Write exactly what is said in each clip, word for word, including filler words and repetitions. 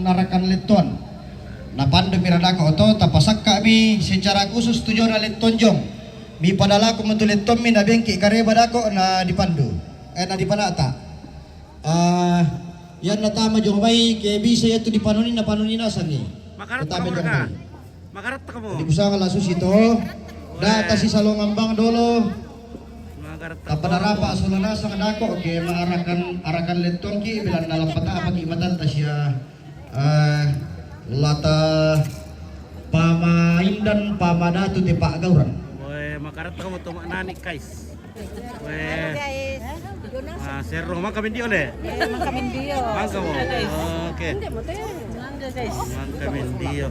Arakan letton. Na pandu mi ra dako to, tapasakka mi secara khusus tu jona letton jong. Mi padalako mo tu letton mi na bengki kareba dako na dipandu. Eh, na dipanata. Ah, yan natama jong bai, ke bisa ya tu dipanoni, na panoni nasangi. Makaretta kamu jong bai. Makaretta kamu. Di busanga la susi to. Data si salongan bang dolo. Makaretta. Apa darapa solo nasang dako, oke, ma arakan, arakan letton ki, bilang dalam peta apa ki matanta sia. Eh, lata pamaindan pamadatu te pagauran. Weh, makaretta kamu to mak nani, guys. Weh. Ah, serro, mangka mendio le? Eh, mangka mendio. Mangka mo. Oke. Mangka mendio.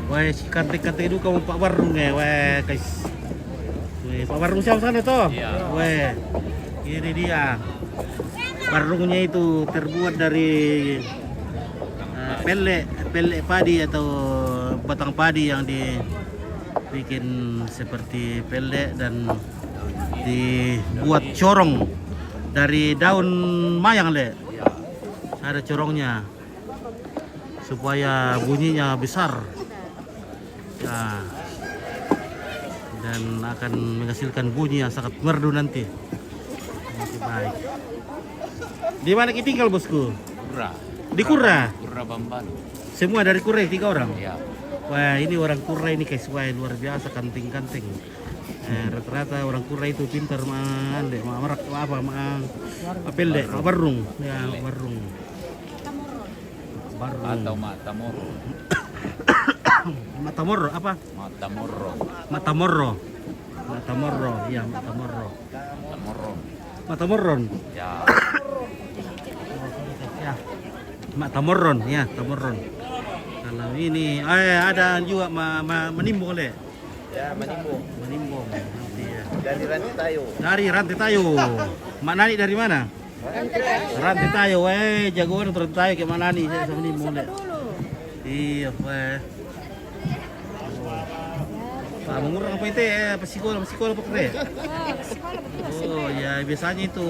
Weh, si kante-kante duka mo Pak Barung, eh. Weh, guys. Weh, Pak Barung siapa sana to? Iya. Weh. Ini dia. Barungnya itu terbuat dari eh, pelle, pelle padi atau batang padi yang dibikin seperti pelle dan dibuat corong dari daun mayang, le. Ada corongnya supaya bunyinya besar. Nah, dan akan menghasilkan bunyi yang sangat merdu nanti. Oke, baik. Di mana ki tinggal, bosku? Kura. Di Kura? Kura Bamban. Semua dari Kura, tiga orang? Ya. Wah, ini orang Kura ini, guys, wah, luar biasa, kanting-kanting. Eh, rata-rata orang Kura itu pintar ma-, ande, ma-, merak, apa, ma-, apel deh, barung. Ya, barung. Barung. Atau Matamoro. Matamoro apa? Matamoro. Matamoro. Matamoro, ya, Matamoro. Matamoro. Matamoro. Ya. Ya. Matamoro, ya, Matamoro. Kalau ini, eh, ada juga ma-, ma-, Manimbo le. Ya, Manimbo. Manimbo, nanti ya. Dari Rantetayo. Dari Rantetayo. Mak Nani dari mana? Rantetayo, weh, jagoan Rantetayo ke Mak Nani, saya sama ni mulai. Iya, weh. Pak, mengurang apa itu, eh, apa sekolah, apa sekolah apa kere? Oh, ya, biasanya itu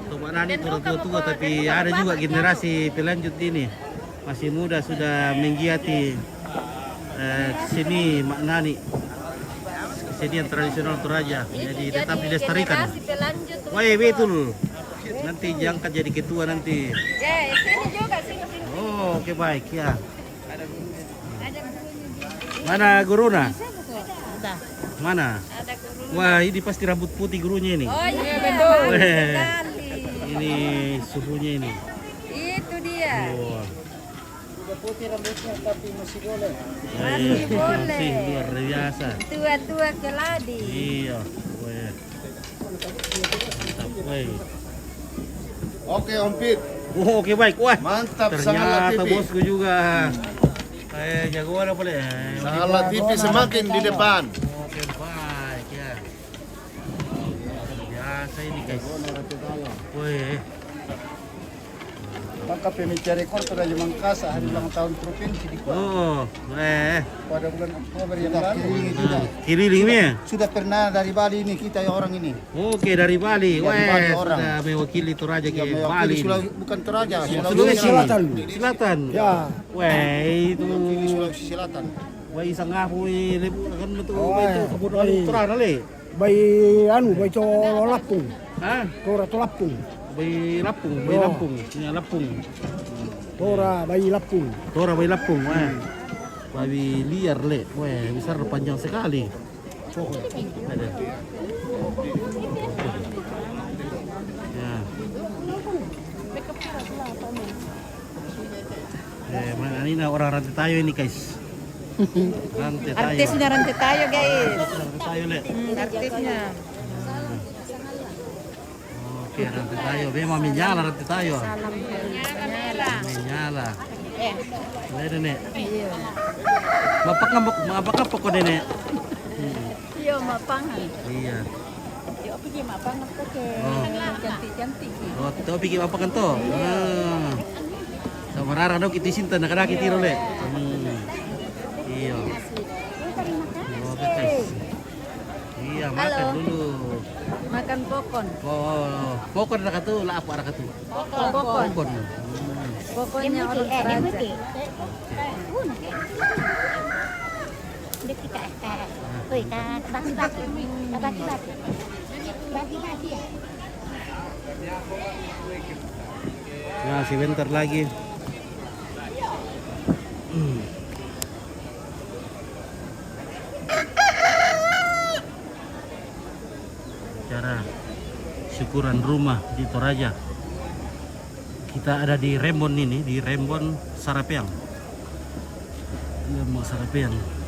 untuk Mak Nani itu orang tua-tua, tapi ada juga generasi pelanjut ini. Masih muda sudah menggiati, eh, seni Mak Nani, kesenian tradisional Toraja. Jadi tetap dilestarikan. Wah, betul. Nanti diangkat jadi ketua nanti. Ya, sini juga, sini, sini. Oh, oke, baik, ya. Mana guruna? Mana? Wah, ini pasti rambut putih gurunya ini. Oh, iya, betul. Weh. Ini suhunya ini. Itu dia. Wah. Sudah putih rambutnya, tapi masih boleh. Masih boleh. Masih luar biasa. Tua-tua keladi. Iya. Weh. Mantap, weh. Oke, Om Pit. Oh, oke, baik. Wah, mantap, ternyata Sangala T V. Bosku juga. Eh, jagoan apa le? Eh, Sangala T V semakin di depan. Oke, baik ya. Biasa ini, guys. Weh. Maka pemikiran Korto dari Mangkasa hari ulang tahun provinsi di Kuala. Oh, eh. Pada bulan Oktober yang lalu. Keliling ya? Sudah pernah dari Bali ini kita orang ini. Oke, dari Bali. Dari Bali orang. Sudah mewakili Toraja ke Bali. Bukan Toraja, Sulawesi Selatan. Selatan. Ya. Weh, itu. Mewakili Sulawesi Selatan. Weh, isang ngapu ini, lebu kan betul, betul kebutuhan Toraja le. Bai anu, bai to lapung. Hah? Tora to lapung. Bai lapung, bai lapung. Ya, lapung. Tora bai lapung. Tora bai lapung, weh. Babi liar le, weh, besar, panjang sekali. Ada. Ya. Eh, mana ini, nah, orang Rantetayo ini, guys. Rantetayo. Artisnya Rantetayo, guys. Rantetayo le. Hmm, artisnya. Oke, Rantetayo. Memang menyala Rantetayo. Salam. Menyala, menyala. Menyala. Eh. Ini, Nek. Iya. Mapak ngambek, mapak apa kau, Nenek? Hmm. Iya, mapangan. Iya. Yo pigi mapangan pakai. Oh. Cantik-cantik. Oh, to pigi mapangan to. Iya. Ah. Sama rara dong kita sinta nak ada kita le. Hmm. Iya. Oh, betul. Iya, makan dulu. Makan pokon. Oh, pokon ada katu, lah apa ada katu? Pokon. Pokon. Hmm. Pokoknya orang Toraja. Dia kita, eh, woi, kita bagi-bagi. Kita bagi-bagi. Bagi-bagi ya. Nah, sebentar lagi. Acara syukuran rumah di Toraja. Kita ada di Rembon ini, di Rembon Sarapeang. Rembon Sarapeang.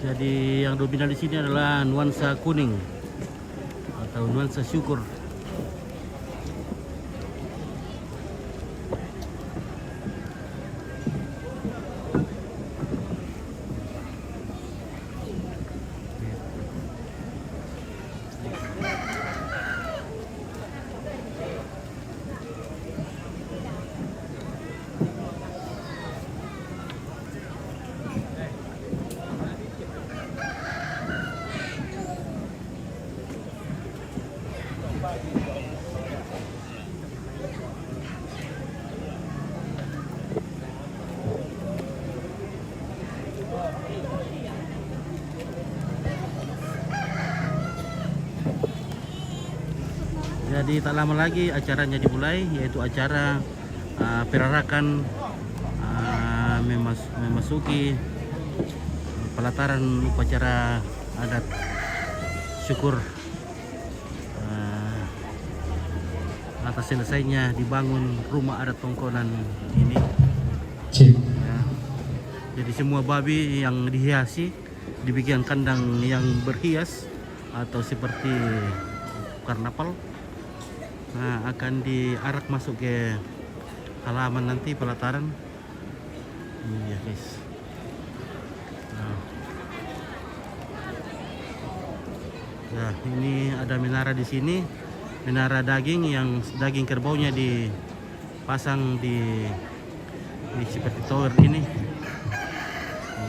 Jadi yang dominan di sini adalah nuansa kuning atau nuansa syukur. Jadi tak lama lagi acaranya dimulai, yaitu acara, uh, perarakan, uh, memas-, memasuki pelataran upacara adat syukur, uh, atas selesainya dibangun rumah adat Tongkonan ini. Cek. Ya. Jadi semua babi yang dihiasi, dibikin kandang yang berhias atau seperti karnaval, nah, akan diarak masuk ke halaman nanti pelataran. Iya, guys. Nah. Ya, ini ada menara di sini. Menara daging yang daging kerbaunya dipasang di, di seperti tower ini.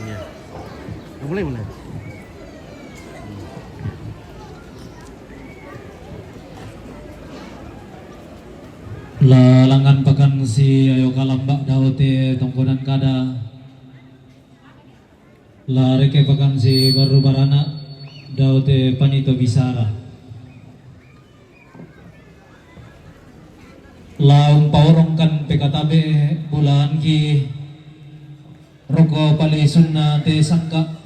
Iya. Udah mulai, mulai. La langan pakan si Ayo Kalamba dau te Tongkonan kada. La reke pakan si Baru Barana dau te Panito Bisara. La umpaorongkan pekatabe bulaan ki roko palisunna te sangka.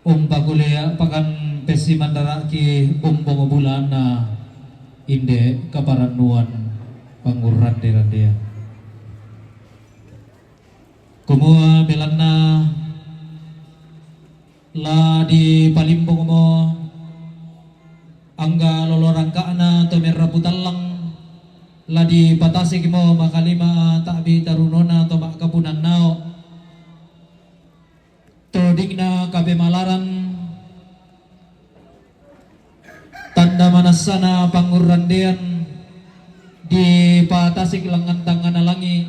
Umpakulea pakan pessi mandaraki umbong bulaanna inde kaparannuan pangurrande-randean. Kumua belanna la dipalimbongmo angga lolo rangka'na to merrapu tallang, la dipatasikmo makalima ta'bi tarunona to ma'kapunannao. Todingna kapemalaran, tanda manassana pangurrandean, dipatasik langngan tangngana langi,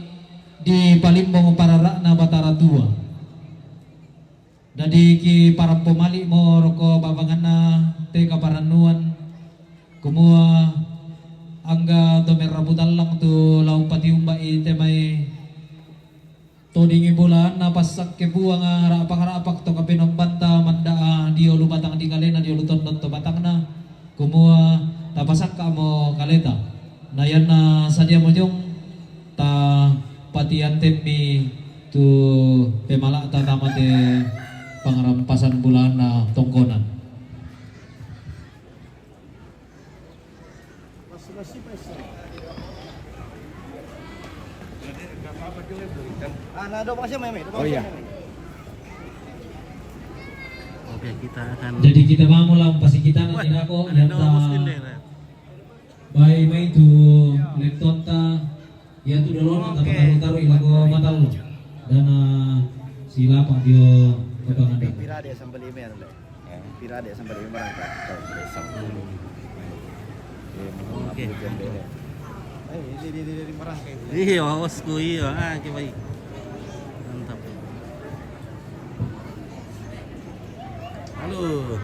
dipalimbong parara'na Batara Tua. Dadi kiparampo mali'mo roko babanganna te kaparannuan, kumua angga to merrapu tallang tu patiumba'i te mai todingi bulaanna, passakke buanga ra'pak-ra'pak to kapenombanta manda'a diolu batang di kalena, diolu tondon to batangna, kumua tapasakka'mo kaleta. Na ianna sadiamo jong, ta patiantemmi tu pemala'ta tama te pangarampasan bulaanna tongkonan. Ah, na, do, makasih, Meme. Do, oh, iya. Makasih, Meme. Oke, kita akan. Jadi kita bangunlah, pasti kita nanti. Wah, nako ada yang dua ta bos gede, nah. Bai mai tu laptop ta, ya tu dolo na. Oke. Taru-taru ilako matallo. Dan, ah, silapa dio kepanganda. Pira de sampai lima ya, Tante? Ya. Pira de sampai lima orang, Kak? Sampai lima. Oke. Eh, ini, ini, ini dari Merangkai. Iya, bosku, iya. Ah, oke, baik. Mantap. Halo.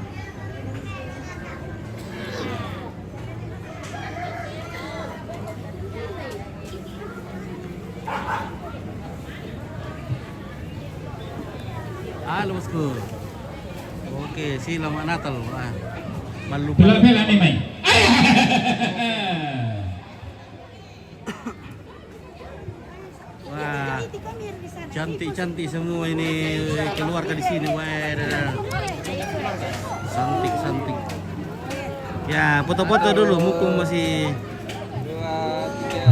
Halo, bosku. Oke, selamat Natal. Ah, malu. Bela-bela nih, mai. Wah, cantik-cantik semua ini keluarga di sini. Wah, ada. Cantik-cantik. Ya, foto-foto dulu, mumpung masih. Dua, tiga.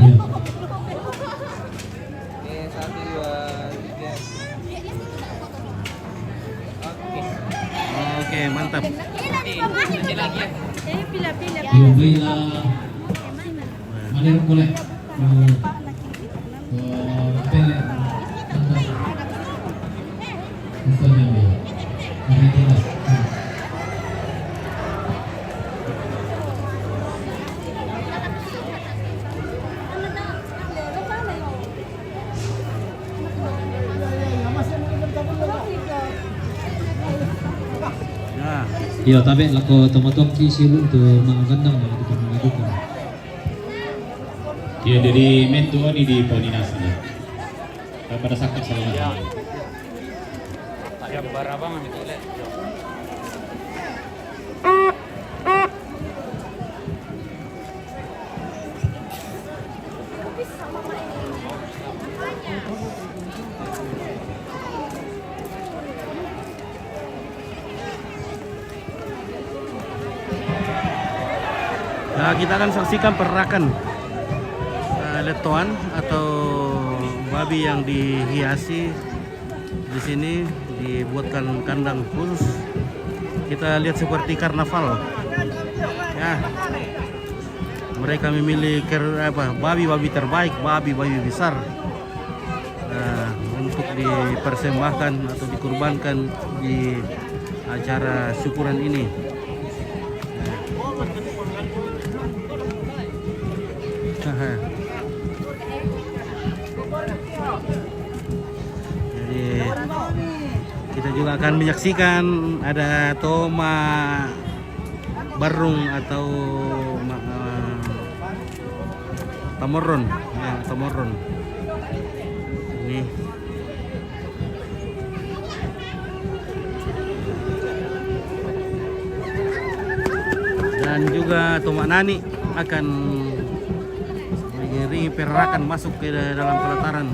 Oke, satu, dua, tiga. Oke. Oke, mantap. Ini lagi, Pak, masih tetap. Ini lagi ya. Ini pila-pila. Iya, baiklah. Mana yang boleh? Eh, eh, pele. Misalnya, ya. Ini jelas. Ya. Iya, tabe' lako tomatoakki siulu' tu ma'gandang na itu pernah lakukan. Iya, jadi mentu ni di Poninas ni. Pada sakat saya. Ya. Ya, bara banget itu, Le. Nah, kita akan saksikan perrakan, eh, letoan atau babi yang dihiasi. Di sini dibuatkan kandang khusus. Kita lihat seperti karnaval. Ya. Mereka memilih ker-, apa, babi-babi terbaik, babi-babi besar. Nah, untuk dipersembahkan atau dikurbankan di acara syukuran ini. Nah. Jadi, kita juga akan menyaksikan ada toma barrung atau ma-, eh, tamoron, ya, tamoron. Ini. Dan juga toma nani akan mengiringi perrakan masuk ke dalam pelataran.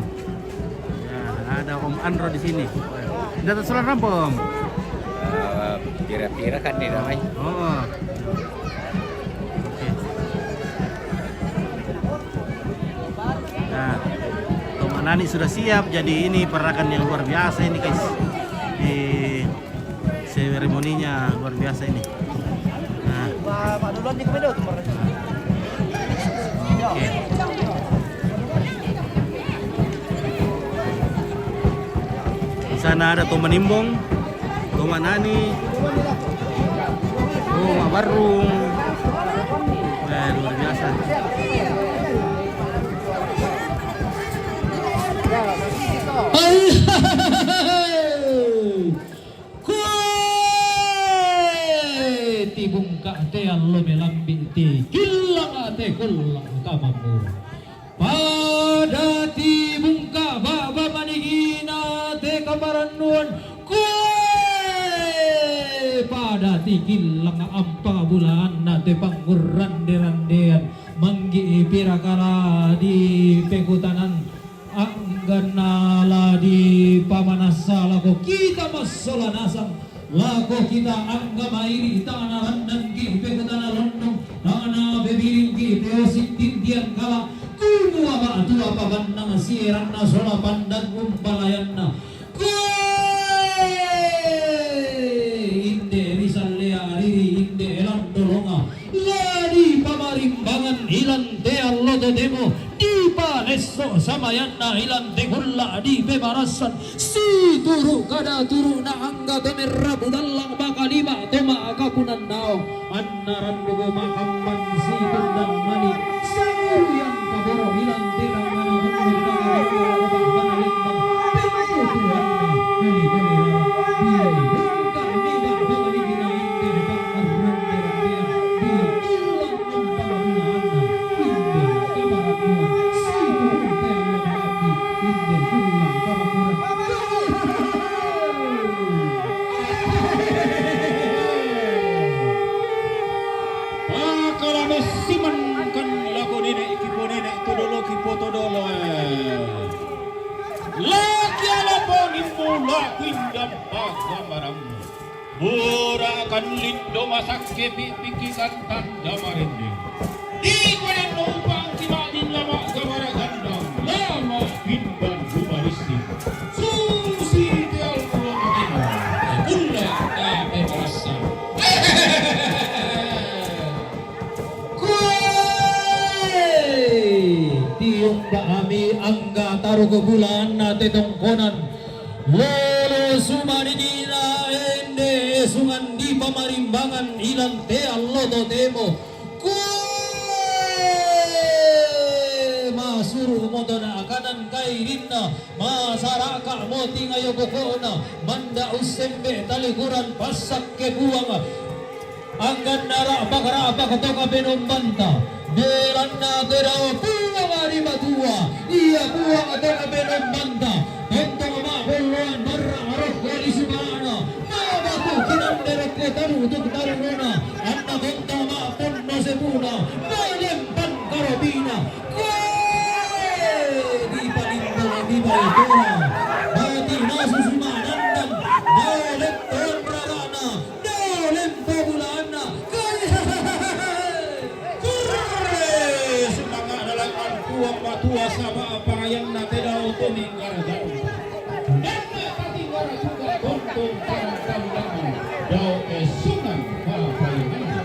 Ya, ada Om Andro di sini. Datang sudah rampo, Om? Eh, pira-pira kan ni namanya. Oh. Oke. Nah, toma nani sudah siap, jadi ini perrakan yang luar biasa ini, guys. Di seremoninya luar biasa ini. Nah. Oke. Di sana ada toma nimbong, toma nani, toma barrung. Eh, luar biasa. Koe tibungka' te allo melambi' te, killanga' te kulla' kamamu. Pa- Gillang ampang bulaanna te pangurrande-randean, manggi'i pirakala di pekutanan, angganna la dipamanassa lako kita massola nasang, lako kita angga mairi tana rannangki pekutana lonnong, tana pebiringki teosi tindian kala, kumua ma'tua pabannang sieranna sola pandang umpalayanna. Koe inde ri sallea riri inde elandolonga, la dipamarimbangan ilan te allo totemo, dipalesso samayanna ilan te kulla dipemarassan, situru kada turu'na angga to merrapu tallang makalima to ma'kapunannao. Anna rannuku makamban situndang mani, sanguriang kaboro ilan te tangngana mannung tangngana lembang, pengutuanna kali-kali rara, bile bungka mida bawani kina inde pangurrande-randean, bile ilang ampang bulaanna, inde kaparakkuan, situru te allo malabbi, inde kullang kapakurang. Pakala messi mangkan lako nene' kiponene' todolo kipotodolo, eh. Laki ala ponimmu lako indang paggambarammu. Burakan lindo masakke pi'pikki kantanda marendeng. Di kodenno upangki ma'din lama gabara gandang, lama pindan rupa rissi. Susi te allo totemo, kulla kape marassa. Koe tiumba ami angga taruku bulaanna te tongkonan. Lolo sumanigina ende esungan dipamarimbangan ilan te allo totemo. Koe masuru moto na akanan kairinna, masaraka mo tingayo kokona, manda ussembe talikuran passakke puang. Angganna ra'pak-ra'pak to kapenombanta, belanna te dao Puang ri Matua, ia Puang to kapenombanta, tontong ma'bolloan barra' rokko ri sumala'na, mabatu kinande rokko taru tuk tarunona, anna tontong ma'ponno sepuna, malempang karopina, koe dipalimbo dibaitona, bati nasu sumanandang, dao letton rara'na, Dao lempo bulaanna. Kurre sumanga'na langngan Puang Matua saba' parayanna te dao to minggara garung. Danna tatinggara suka tontong tarang-tarangngan dao essungan papayanganna.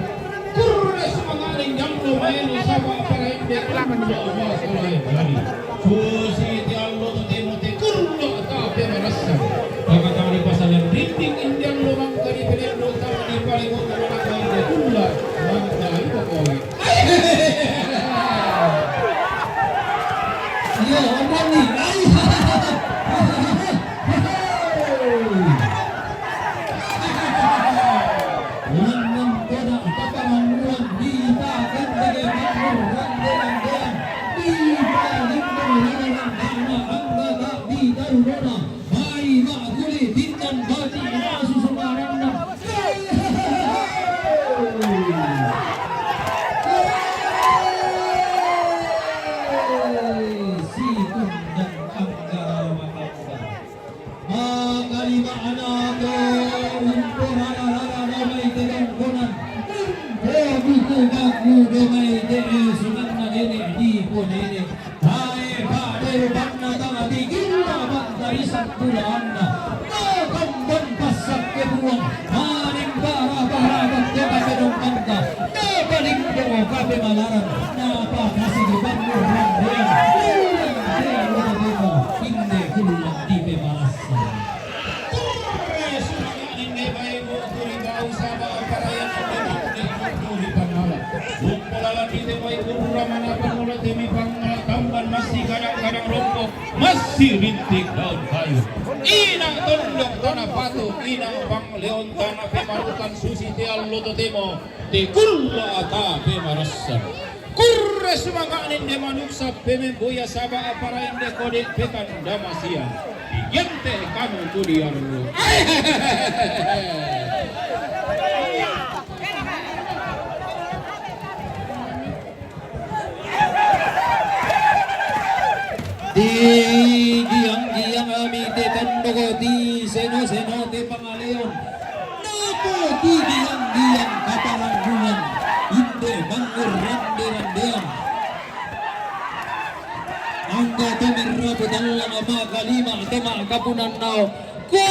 Kurre sumanga'na injang lo maelo saba' parayan de kullo masalai lari. Susi te allo totemo te kullo tape marassa. Pakatali pasalan rinding indiang lo mangka di pelendu tama di paling utama mangka di kulla mangka di pokoi. Iya, orang ni. Langngan koda' kaparannuang dita kentege mangurrande-randeang, dita limbong lalorang da'na anggata dita rurona, mai ma'kuli tindan bati nasu sumaranna. Situndan anggara makamba. Makalima'na to umporara-rara dao mai te tongkonan, umpobuku-baku dao mai te esunganna nene' diponene'. Tae' pa'de rupanna tama tigilla bangkarisan bulaanna. Makamban passakke Puang, maning bara-bara batte kapedommanta. Napalimbo kapemalaran, napakasigi pangurrandean, inde kulla dipemarassa. Kurre sumanga'na inde baebu turi bau saba' parayan inde turi pangala. Luppo lalan inde baebu rura manapa mula temi pangala tamban massi kadang-kadang lompo, massi rintik daun kayu. Ina tondok tana patu, ina pangleon tana pemarukan susi te allo totemo. Te kulla tape marassa. Kurre sumanga'na inde manuksa pememboya saba' apara inde kode' petandamasia. Digente kamu kuliarru. Tigiang-giang ami te tondoko ti seno-seno te pangaleon. Napa tigiang-giang kaparannuan, inde mangurrande-randean. Angga to merrapu tallang makalima to makapunannao. Koe!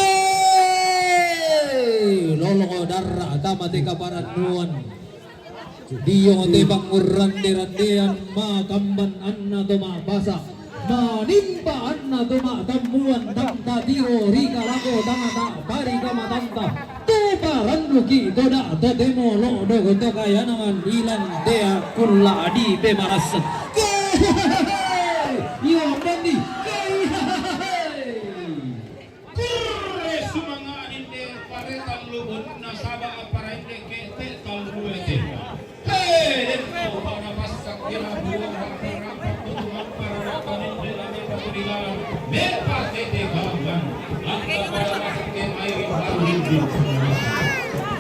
Loloko darra tama te kaparannuan. Dio te pangurrande-randean makamban anna to ma'pasa. Manimpa anna to ma'tammuan tang tatiro ri kalako tang ta'parika matanta. Tu parannuki to da totemo lo'doko to kayanangan ilan te akulla di te marassan. Io, Dandi. Kurre sumanga'na inde pare tallu bunna saba' appara inde ke'te' tallu ete. He, denno pada passakkira buang rapa-rapa kutu mappara rapa inde la mepa kudilalang mepa ke'te' kalangan. Angka pada masakke mai ri baru rindu.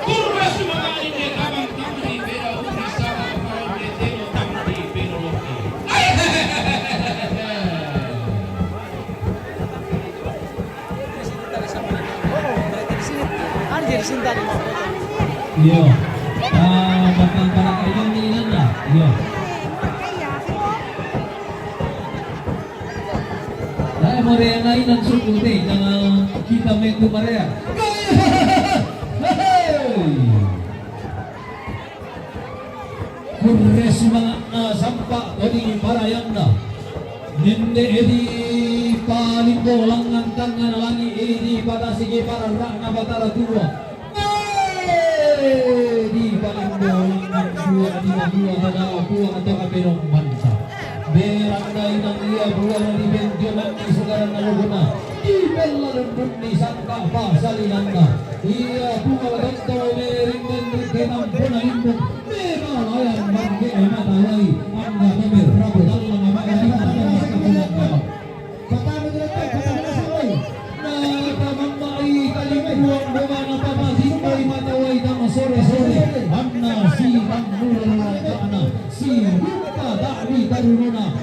Kurre sumanga'na inde tabang-tabang inde daun di saba' appara inde teno tampi penoloki. Iya. Ah, bakal para kailangan ni Nanda. Iya. Dai Morea nainan suku te, jangan kita metu Morea. Hei! Kurre sumanga'na sampa' toding parayanna. Nende edi palimbo langngan tangngana langi' edi patasiki pararra'na Batara Tua. Edi palimbo langngan Tua di Tua tadao Puang to kapenombanta. Berang dainang ia buana di benjolanni sukaranna lukuna. Di bella lundunni sangka' pasalinanna. Ia Puang tonto mering dan rikkenang pona limbung. Mebalayan mangge'e matawai, angga to merrapu tallang makalima to makapunannao. Patama tu lettang, patama nasang wai. Napamamma'i kalimbuang boma napapasimboi matawai tama sore-sore. Anna sitammulo rangka'na, siruppa ta'bi tarunona.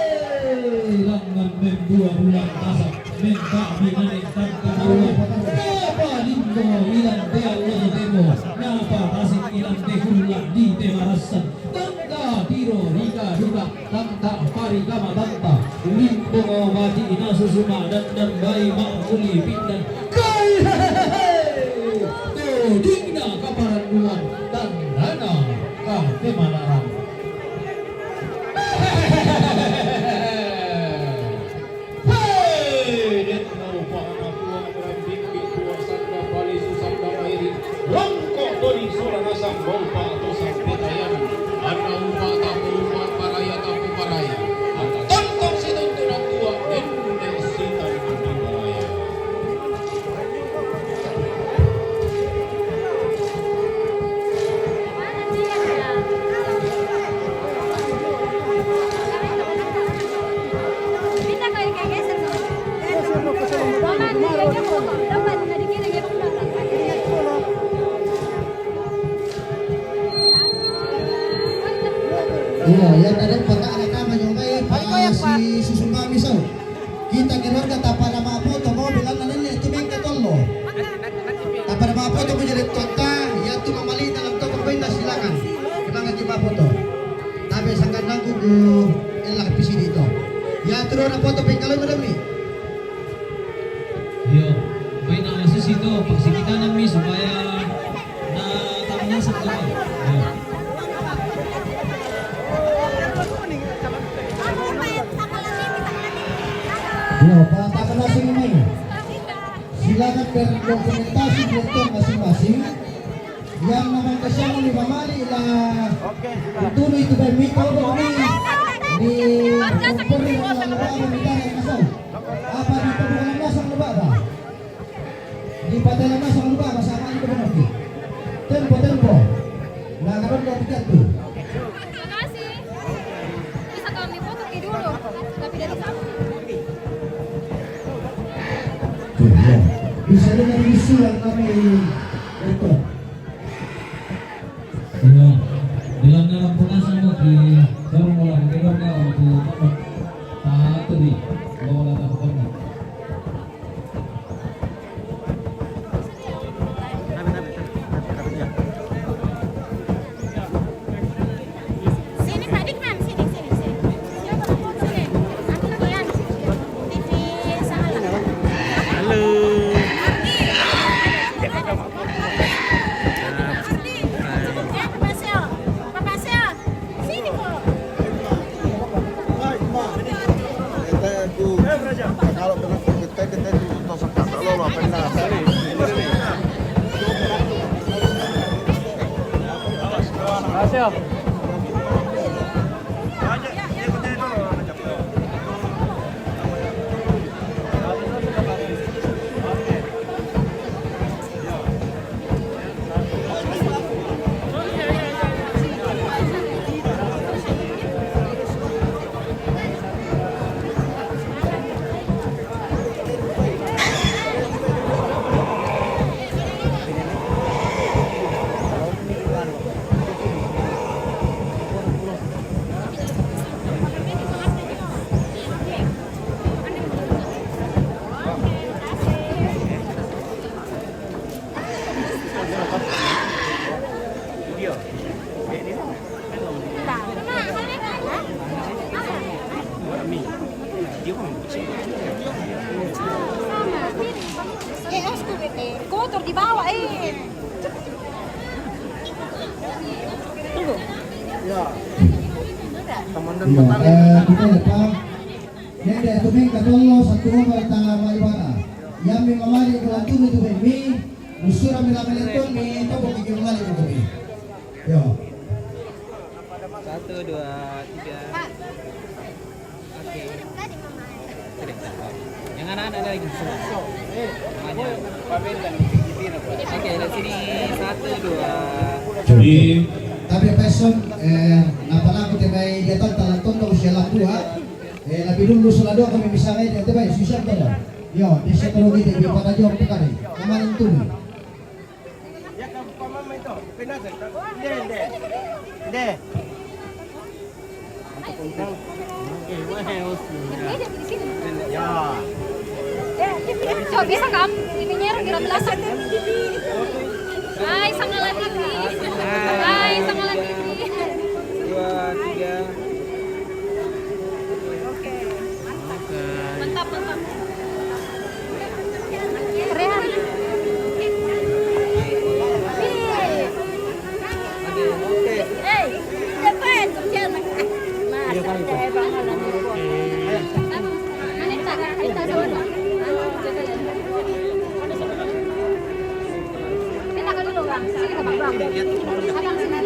Eh, langngan membua bulan tasak. Menta'bi nane' tangkataua. Napa lino ilan te allo totemo, napa tasik ilan te kulla' di te marassan. Tangka tiro rika duka, tangka parika matanta. Limbongo mati nasu suma dandan bai ma'muli pindan. Kai hehehe! Todingna kaparannuan tandana kakemanaran. Hei, denno upa'na Puang, rambimbi Puang, sanda palisu, sanda mairi, rongko' toding sola nasang baupa to sampetayan. Anna upa tapu upa, paraya tapu paraya. Anna tontong situntunan tua, nenne sitan di paraya. Iya, iya, tadi peta ada tama nyongai, pasti susu kami, so. Kita keluarga tapada ma'poto mo, bilang nenne tu mengke tollo. Tapada ma'poto mo jadi totta, ya tu mamali dalam toko benda silakan. Kenapa kita ma'poto? Tapi sangkan nangku ku elak pisidi to. Ya tu dua foto pengkalan demi. Yo, baina sisi to, paksikitanammi supaya na tamnasang to. Yo. Yo, pa-, tamnasang ini. Silakan berdokumentasi foto masing-masing. Yang namanya siapa nih, Mama, nih, lah. Oke, silakan. Itu nih, itu kan mito, nih. Di kompor yang lalu, apa, minta yang masuk. Apa di pembukaan masuk, lupa, apa? Di padalan masuk, lupa, apa, sama itu, benar, nih. Tempo, tempo. Nah, kalau udah tiga tuh. Makasih. Bisa kami foto ke dulu, tapi dari sana. Tuh, ya. Bisa dengan visual kami foto. Iya. Bilang dalam pengasahan di dorong ulang, dorong ulang, dorong ulang. Eh, Osku, bete. Kotor di bawah, eh. Tunggu. Ya. Komandan Iya, batalion. Eh, kita depan. Nende, tu mi katollo, satu orang ta mai bata. Yang mi mamali ko lantu mi tu mi. Usura mi lama lentun mi, tobo kiki mamali ko mi. Yo. Satu, dua, tiga. Oke. Sudah. Yang anak-anak ada lagi semua. Semuanya. Oke, dari sini. Satu, dua. Jadi, tapi peson, eh, napalaku te mai dia tanta lantonda usia lapua. Eh, lebih dulu selalu kami bisa ngai dia te mai, susah tu. Yo, di satu lagi dia pada jawab tu kali. Aman tu. Ya, kan, Pak Mama itu. Kenapa? Deh, deh. Deh. Ya. Coba bisa kam, ini nyerang kira belasan. Hai, sangalan ini. Hai, sangalan ini. Dua, tiga. Oke. Mantap, mantap. Keren. Hei, depan, kerja, Mas. Mas, kerja, Bang, Bang. Ini tak, ini tak sama. Kita ke dulu, Bang. Sini, Bang. Abang, sini.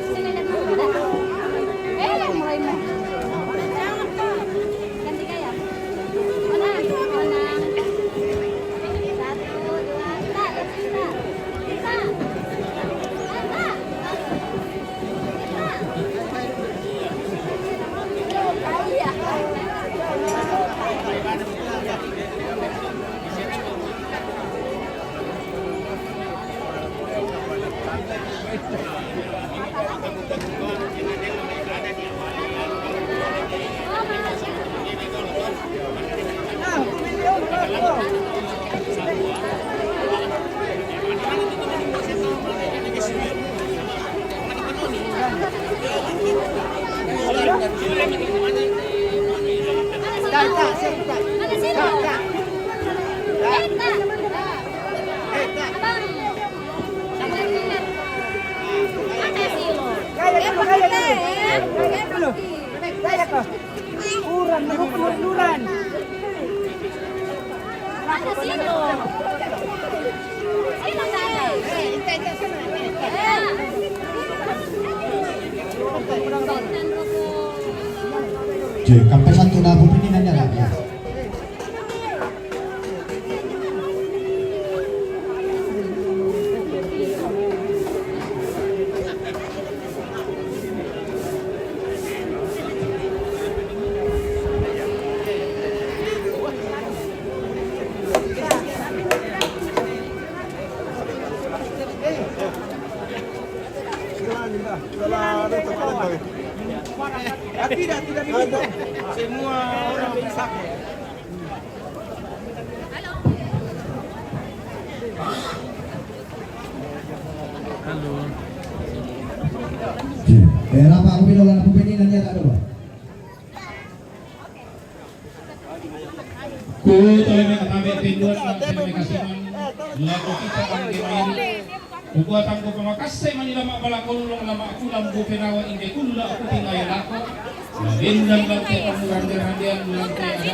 Sini, lihat dulu. Eh, mulai, mulai. Ganti gaya. Mana? Mana? Satu, dua, kita, kita. Kita. Kita. Kita. Iya. Kurang, kurang. Cek, sampai satu dah, bu, ini nanya lagi. Tidak, tidak begitu. Semua orang bisa. Halo. Eh, rapa aku bilang aku ini nanya tak ada. Ku tole me katabe penduan na tole me kasiman. Lako kita angge main. Ku kuatang ku pamakasse mani lama bala kolong lama kulam bu penawa ingge kulla aku tinggal lako. Bendang lante kamu rande-randean lante ada.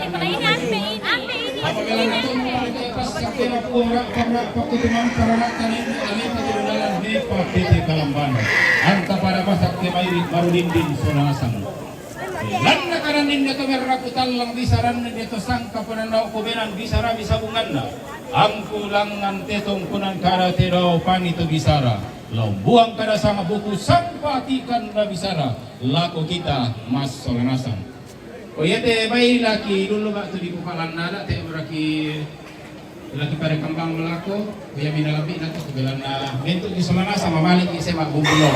Apabila itu lante pasca Kena kuo ra'pak-ra'pak ko tumampa rara'ta ne aleta jolo dalan ne pa pete kalambana. Anta pada masak ke mairi marudinding sola nasang. Lanna kadanninna to merraku tallang bisaranna dia to sangka ponannao ko benang bisara bisabunganna. Angku langngan tetong kunang kada tedao pani to bisara. Lao mbuang kada sanga buku sampatikan na bisara. Lako kita massola nasang. O iate bai laki dulu batu di kupalanna ada te meraki Laki pada kambang melako, kuya mina labi nako kebelanna bentuk di semana sama malik di semak bumbu lo.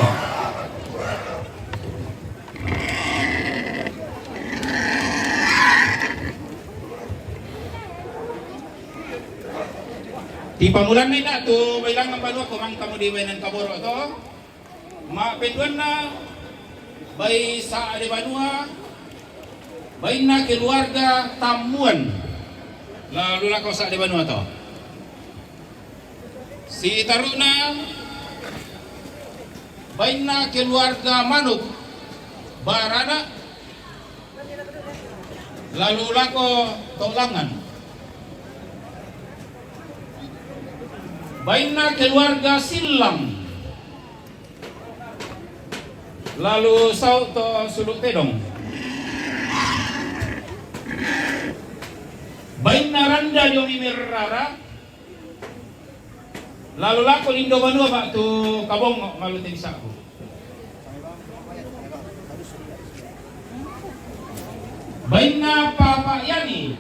Di pamulan ni nak tu bailang ngambalu aku mang kamu di wenen kaboro to. Ma'penduanna, bai sa'de banua, bainna keluarga Tammuan. Lalu lako sa'de banua to. Sitaru'na, bainna keluarga Manuk, barana, lalu lako to langngan. Bainna keluarga Sillang. Lalu sau' to Sulu' Tedong. Bainna Randa dio Mimerrara, lalu lako Lindo Banua batu Kabongo malu te bisa'ku. Bainna Papa Yani.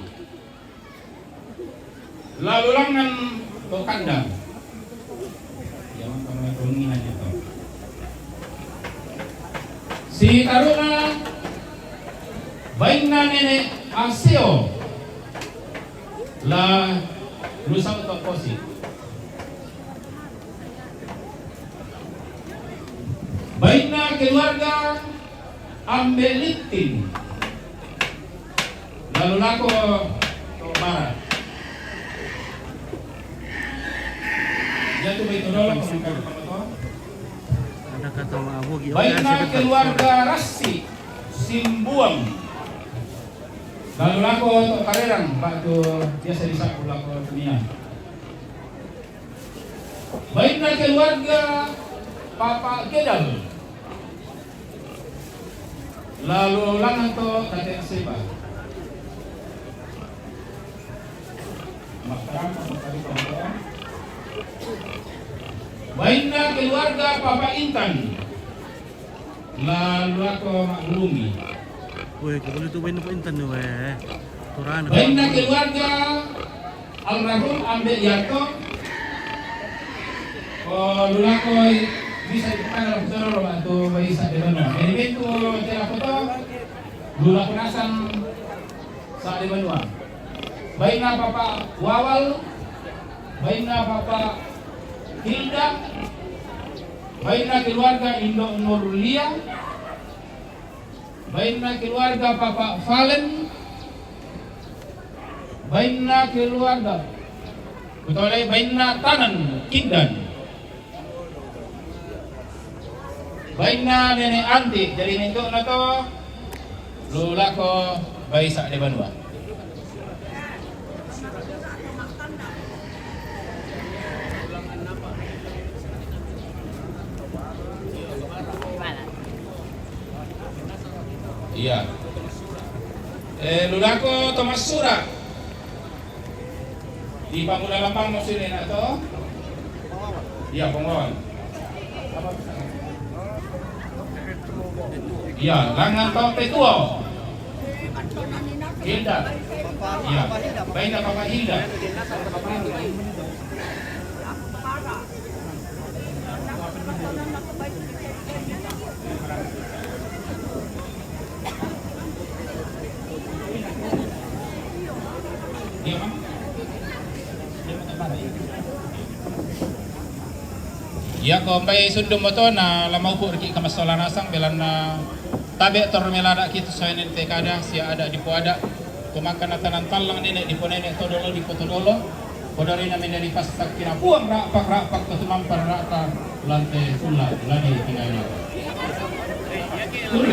Lalu langngan to kandang. Iya, mangka mulai to nginang itu. Sitaru'na bainna Nenek Aseo. Lalu sau' to Kosi. Bainna keluarga Ambe Littin. Lalu lako to barat. Jatuh baik to dolo. Ada kata Abu Gio. Bainna keluarga Rassi Simbuang. Lalu lako to Karerang, batu biasa disa'ku lako Tumian. Bainna keluarga Papa Gedal. Lalu langngan to Kate Aseba. Bainna keluarga Papa Intan. Lalu lako ma'gurungi. Weh, kabulu tu bainna Papa Intan ni weh. Turana. Bainna keluarga Almarhum Ambe Yanto. O, lulako bisa dipandang soro batu baisa de bano. Jadi bentuk celako to. Lulako nasang sa de banua. Bainna Papa Wawal, bainna Papa Hilda, bainna keluarga Indo Nurlia, bainna keluarga Papa Valen, bainna keluarga, kutole bainna Tanan Kindan, bainna Nenek Anti, jadi nentukna to, lulako baisa de banua. Iya. Eh, lulako to massura. Di pamula lapang mo sini na to. Iya, Pongwawan. Iya, langngan to Petuo. Hilda. Iya, bainna Papa Hilda. Iya ko mbai sundum mo to na la maupu' riki' kamassola nasang, belanna tabe' torro melada' ki tu soenen te kada sia ada' dipoada'. Tumangka na tanan tallang nene' diponene' todolo dipotodolo. Podarina mendadi passakkina Puang ra'pak-ra'pak to tumampa rara'ta lante sulla ladi kinaina. Turre.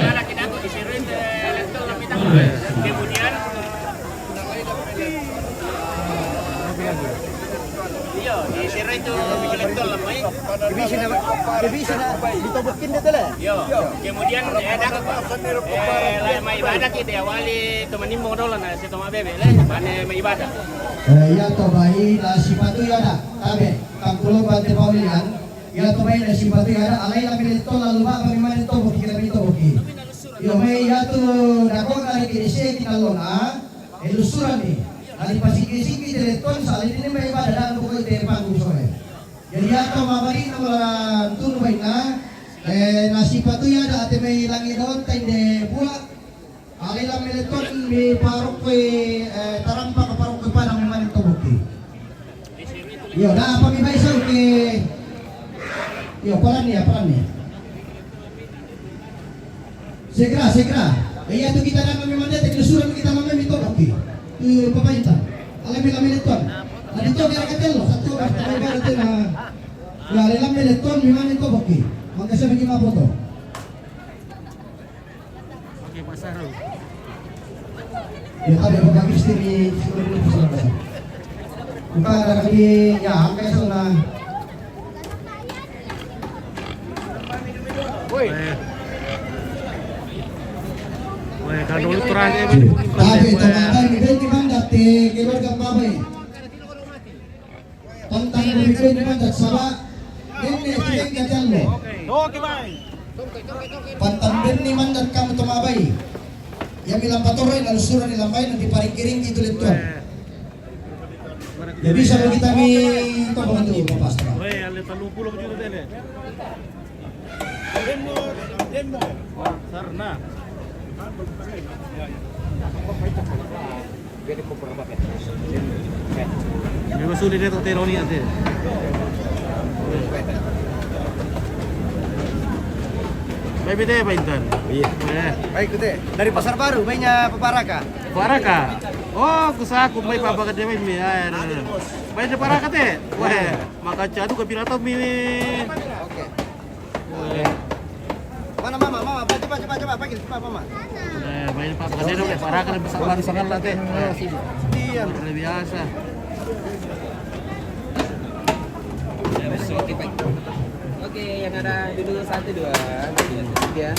Turre. Kemudian, Division na, division na, dito bukin dito le. Yo, kemudian, eh, ada apa? Eh, la, mai ibadah kita awali teman nimbong dolo na, si toma bebe le, mane mai ibadah. Eh, ya to bai, la sipatu ya ada, tabe, tangkulo bante paulian, ya to bai, la sipatu ya ada, alai la mele to lalu ba, bagaimana to buki, kita mele to buki. Yo mai ya to, dako kali kiri se kita lona, eh, lusuran ni, ali pasiki-siki teletong, sali ni mai ibadah dan buku ite panggung sore. Jadi, ya to mabali na wala tunu baina, eh, na sipatu ya ada ate mai langi don tain de bua. Ali la mele ton mi parok kue, eh, tarampa ka parok kue padang mi mani to buki. Yo, da apa mi bai sau ke. Yo, palan ni, palan ni. Segera, segera. Eh, ya tu kita dan kami mande, tek suruh kita mande mi to buki. Tu papa inta. Ala mi la mele ton. Adi to gara katel lo, satu kata mai bara tena. Ya, ala la mele ton mi mande to buki. Mangka sa bagi ma foto. Oke, Pak Sarul. Ya, tapi apa kami istri di sekolah dulu, Pak Sarul. Bukan ada kami, ya, angkai sana. Woi. Woi, kalau dulu terakhir, tapi teman-teman ini kan kita dati keluarga Babai. Pantang bumibay ni Mandat saba. Denne, tineng ka jallo. Pantang denne Mandat kamu tumabay. Ya mi lampatoray, nalusuran ni lambay, nanti paringkiring itu letuan. Ya bisa bagi kami to bantu, Bapak Astra. Weh, ale talu pulo juta dene. Sarna. Memang sulit dia tak teroni nanti. Baik, bete, Pak Intan. Iya. Eh. Baik, bete. Dari Pasar Baru, baiknya Paparaka. Paparaka. Oh, kusaku mai papa gede mai mi. Baik, Paparaka te. Wah, maka cadu ke pirata mi. Oke. Mana mama, mama, coba, coba, coba, panggil, coba, mama. Eh, main Pak Kadero, ya, parah kan bisa baru sangat lah, teh. Iya. Luar biasa. Oke, yang ada dulu satu, dua, tiga.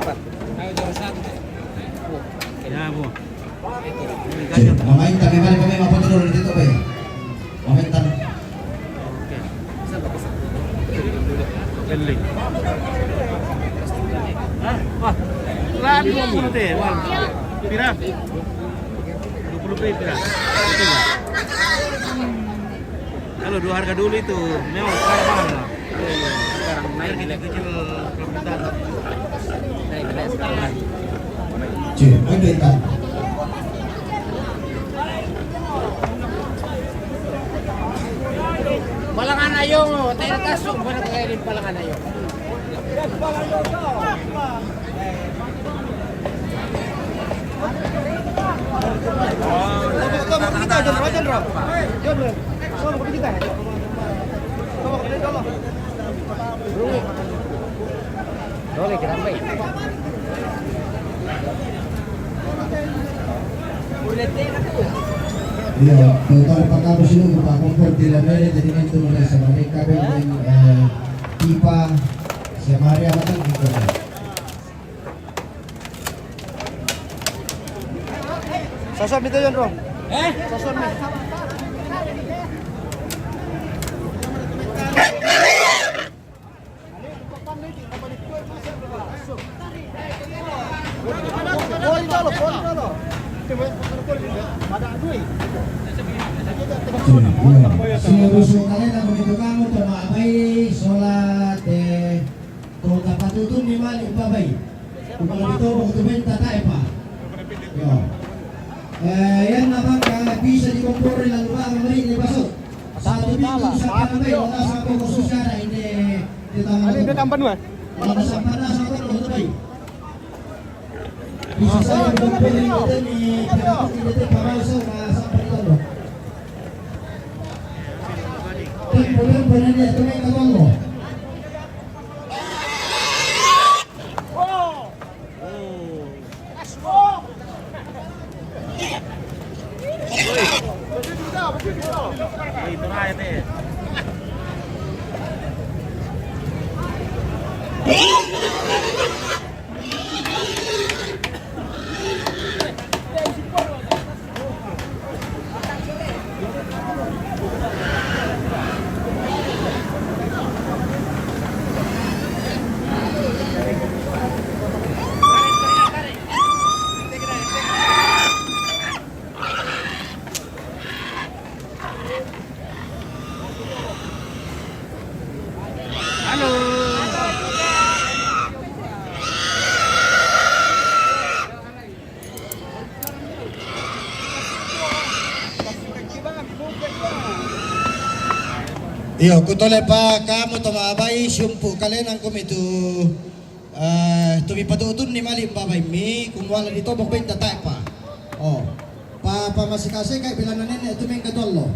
Apa? Ayo, juara satu. Ya, Bu. Mamainta, me mari kami mapoto dulu di situ, Bay. Mamainta. Oke. Eling. Hah? Wah. Lah, dua puluh teh, Wal. Pira? Dua puluh teh, pira? Kalau dua harga dulu itu, memang sekarang mahal lah. Sekarang naik, kecil-kecil rebutan. Naik, naik sekarang lagi. Cih, ada ikan. Palangan ayo, tayo na tasong, wala kayo din palangan ayo. Iya, total pakabus ini berupa kompor tidak ada, jadi kan itu mulai sama mereka, eh, pipa, sama hari apa kan gitu. Sasua mi to, Jon, bro. Eh? Sasua mi. Poli dolo, poli dolo. Iya. Sini rusuh kalian, aku minta kamu, coba abai, sholat, eh. Kung kapatutun ni Mali, babay. Kung mga bito, kung tubay, tatay pa. Yo. Eh, yan naman, ka, bisa di kong puro ilang lupa, ang mali ni Baso. Sa tubig, kung sa panabay, wala sa kung susyara, hindi, hindi tama. Ano, hindi tama ba? Wala sa panasa, kung tubay. Bisa sa kung puro ilang lupa, ni, ni, ni, ni, para sa, sa panabay. Tempo, tempo, na niya, tumay ka mo. Uy, ito na, ito eh. Halo. Iyo, kutole pa kamu to mabai sumpu kalenang kumi tu, eh, tu mi patu'utun ni mali babai mi, kumuala di tobok benta tae pa. Oh. Pa, pa masika-sika bilana nene tu mengka tollo.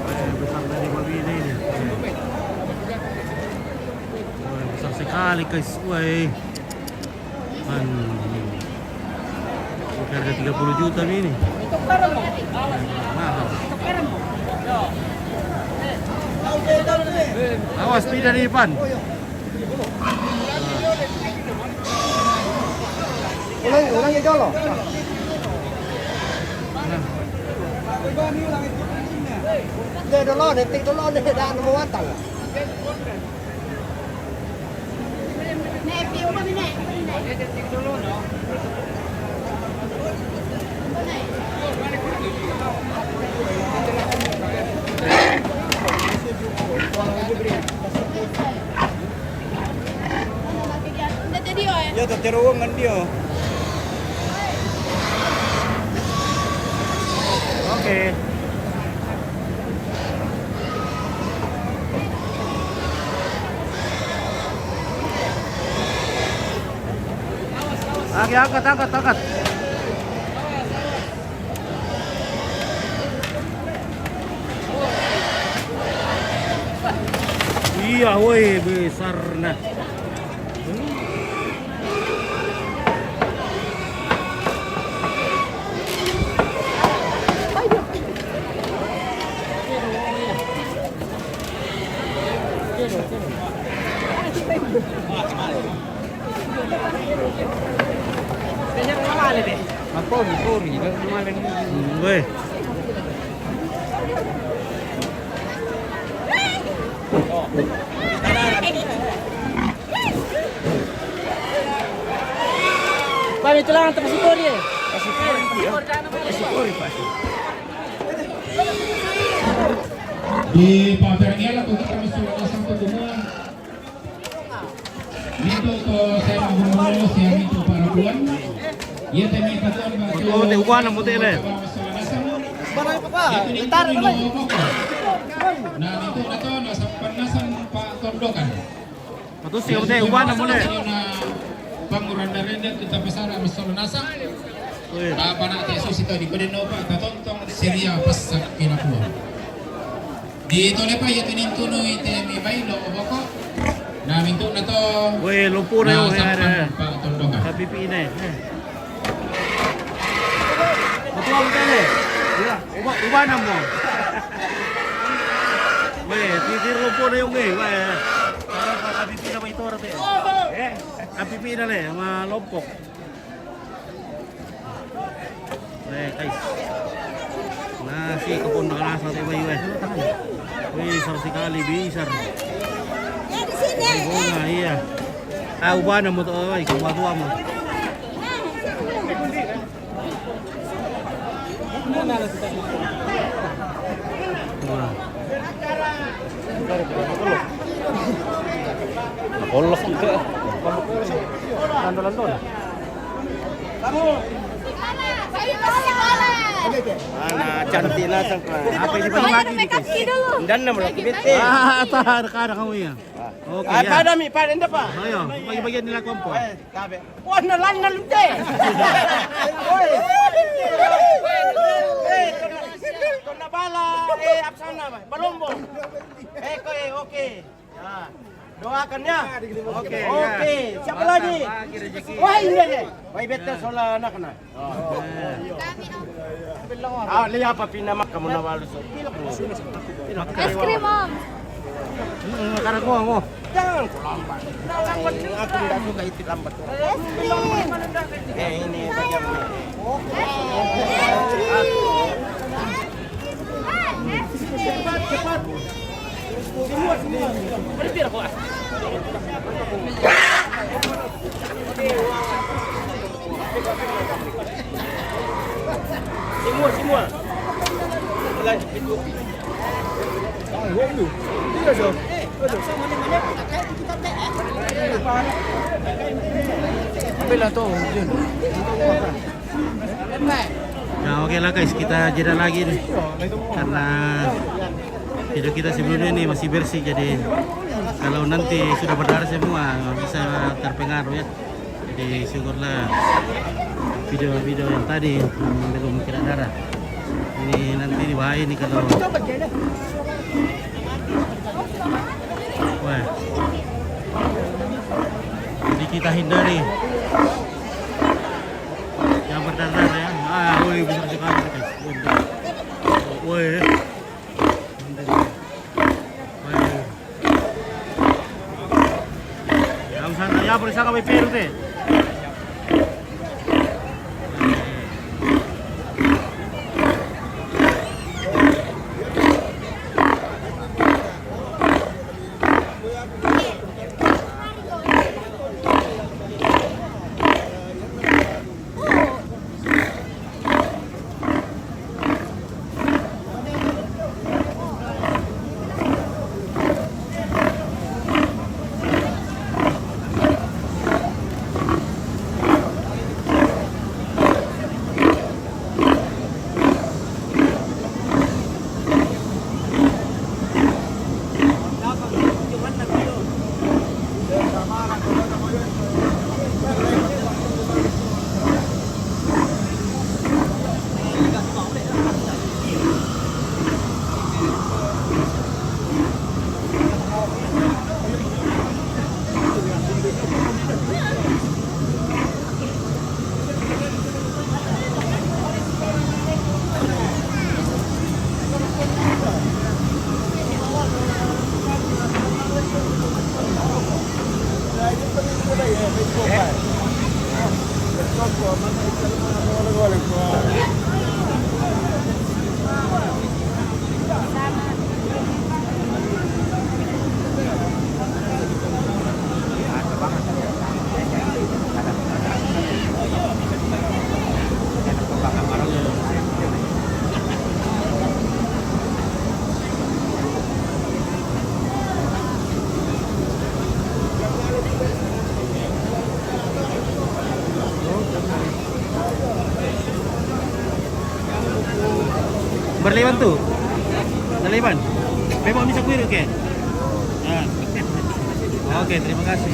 Eh, besar dari babi ini. Wah, besar sekali, guys. Woi. Man. Ini harga tiga puluh juta ini. Mahal. Awas, pindah di depan. Ulang, ulang ya, Jolo. Nah. Dia dulu, detik dulu, dia dah nemu watang. Iya, tak terowongan dia. Oke. Oke, angkat, angkat, angkat. Iya, woi, besar nah. Apo, sorry, weh. Pami tulang, tapasipori, eh. Pasipori, ya. Pasipori, Pak. Di Pak Ferniela, kung kita masuk ke satu semua. Mintu ko saya mau ngomong, saya mintu para puan. Iya, temi patuan, Pak. Oh, te uwana mo te le. Balai papa, bentar, balai. Nah, mintu na to, nasa panasan Pak Tondokan. Patusi, uwana mo le. Na panguran dari dia kita pasara masolo nasang. Weh. Apa nak te susi to di kode no, Pak, tatontong seria pasak kinapuan. Di tole pa iya tinintuno ite mi bailo boko. Na mintu na to. Weh, lompo na yung, eh, sampan, eh, pa tondongan. Kapipi na, eh. Matua mo tale. Iya, uba, uba na mo. Weh, titir lompo na yung, eh. Weh. Para pa kapipi na may toro te. Eh, kapipi na le, malompo. Eh, guys. Nasi kapon nakalasa tayo, bay, bay. Uy, sarap si Kali, bisar. Ay, bunga, iya. Ah, uba na mo to, ay, kuha-kuha mo. Wah. Nakolok kita. Lando-lando na. Ana, cantik na sang pa. Apa ini bagi-bagi ni, guys? Ndan na mo lagi bete. Ah, ata, ada ka na kami ya. Okay, ah, ya. Pada mi, pada, nda pa. Ayo, bagi-bagian nila kompo. Eh, tabe. Wah, nalan na lute. Oi. Dona bala, eh, Apsana, Balombong. Eh, ko, eh, oke. Ya. Doakan ya. Oke, ya. Oke, siapa lagi? Mantap, bagi rezeki. Wah, ini aja. Wah, beta sola anak na. Oh. Ah, lihat apa pina maka mau nawalu so. Es krim, Om. Hmm, karena gua mau. Jangan lambat. Nah, lambat juga. Aku tidak suka itu lambat. Es krim. Eh, ini bagi aku. Es krim. Cepat, cepat. Semua, semua. Semua, semua. Lanjut itu. Ah, iya, iya. Iya, Sir. Bela tuh, Jun. Nah, oke lah guys, kita jeda lagi nih. Karena video kita sebelumnya ini masih bersih, jadi kalau nanti sudah berdarah semua, bisa terpengaruh ya. Jadi syukurlah video-video yang tadi yang belum kena darah. Ini nanti bahaya ini kalau, wah. Jadi kita hindari yang berdarah ya. Ah, woi, besar sekali guys. Woi. Woi. Ya, usah, ya, boleh saka B P R teh. Berleban tu? Berleban? Memang bisa kuiru ke? Ya. Oke, terima kasih.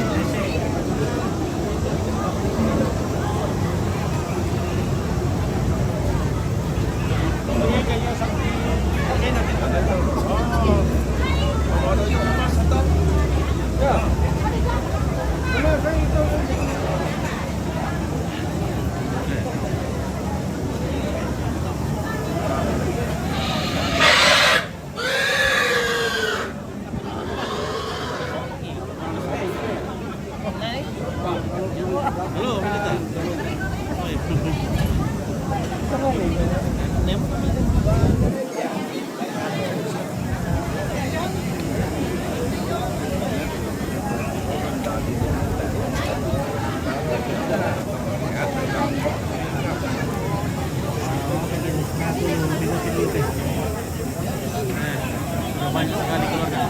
Banyak sekali keluarga.